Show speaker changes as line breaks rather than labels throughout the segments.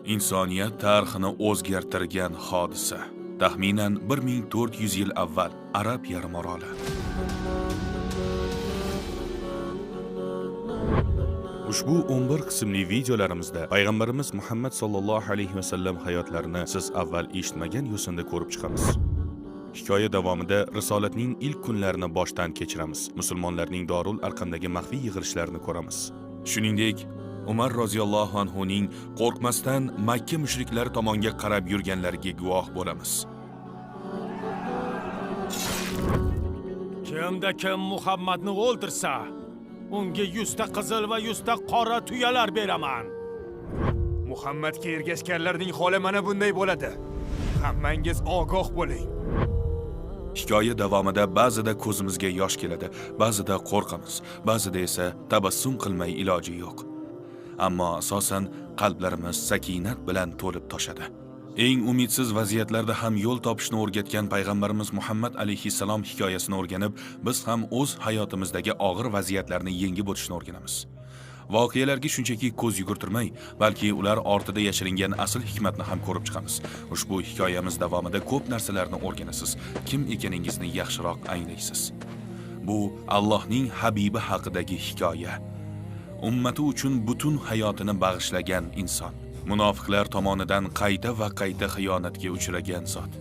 Insoniyat tarixini o'zgartirgan hodisa. Taxminan 1400 yil avval Arab yarimoroli. Ushbu 11 qismli videolarimizda payg'ambarimiz Muhammad sallallohu alayhi va sallam hayotlarini siz avval eshitmagan yo'sinda ko'rib chiqamiz. Hikoya davomida risolatning ilk kunlarini boshdan kechiramiz. Musulmonlarning Dorul Arqamdagi maxfiy yig'ilishlarini ko'ramiz. Shuningdek, Umar roziyallohu anhu ning qo'rqmasdan Makka mushriklari tomonga qarab yurganlariga guvoh bo'lamiz.
Kimda kim Muhammadni o'ldirsa, unga 100 ta qizil va 100 ta qora tuyalar beraman.
Muhammadga ergashganlarning holi mana bunday bo'ladi. Hammangiz ogoh bo'ling.
Hikoya davomida ba'zida ko'zimizga yosh keladi, ba'zida qo'rqamiz, ba'zida esa tabassum qilmay iloji yo'q. Ammo asosan qalblarimiz sakinat bilan to'lib toshadi. Eng umidsiz vaziyatlarda ham yo'l topishni o'rgatgan payg'ambarimiz Muhammad alayhissalom hikoyasini o'rganib, biz ham o'z hayotimizdagi og'ir vaziyatlarni yengib o'tishni o'rganamiz. Voqealarga shunchaki ko'z yugurtirmay, balki ular ortida yashiringan asl hikmatni ham ko'rib chiqamiz. Ushbu hikoyamiz davomida ko'p narsalarni o'rganasiz, kim ekaningizni yaxshiroq anglaysiz. Bu Allohning habibi haqidagi hikoya. Ummati uchun butun hayotini bag'ishlagan inson. Munofiqlar tomonidan qayta va qayta xiyonatga uchragan zot.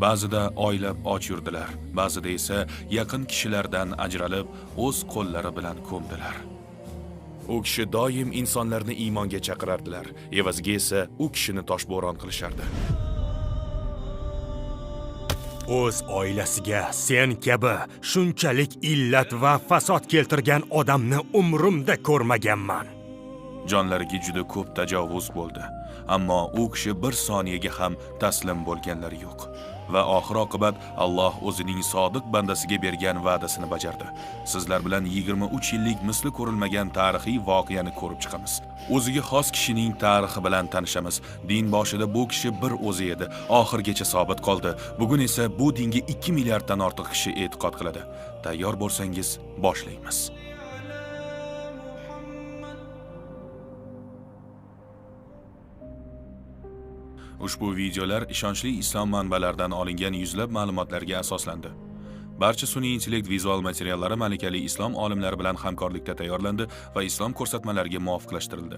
Ba'zida oylab och yurdilar, ba'zida esa yaqin kishilardan ajralib, o'z qo'llari bilan ko'mdilar. U kishi doim insonlarni iymonga chaqirardilar, evaziga esa u kishini toshbo'ron qilishardi.
O'z oilasiga sen kabi shunchalik illat va fasod keltirgan odamni umrimda ko'rmaganman.
Jonlariga juda ko'p tajovuz bo'ldi, ammo u kishi bir soniyaga ham taslim bo'lganlari yo'q. Va oxir oqibat Alloh o'zining sodiq bandasiga bergan va'dasini bajardi. Sizlar bilan 23 yillik misli ko'rilmagan tarixiy voqeani ko'rib chiqamiz. O'ziga xos kishining tarixi bilan tanishamiz. Din boshida bu kishi bir o'zi edi, oxirgacha sobit qoldi. Bugun esa bu dinga 2 milliarddan ortiq kishi e'tiqod qiladi. Tayyor bo'lsangiz, boshlaymiz. Ushbu videolar ishonchli islom manbalaridan olingan yuzlab ma'lumotlarga asoslandi. Barcha sun'iy intellekt vizual materiallari malakali islom olimlari bilan hamkorlikda tayyorlandi va islom ko'rsatmalariga muvofiqlashtirildi.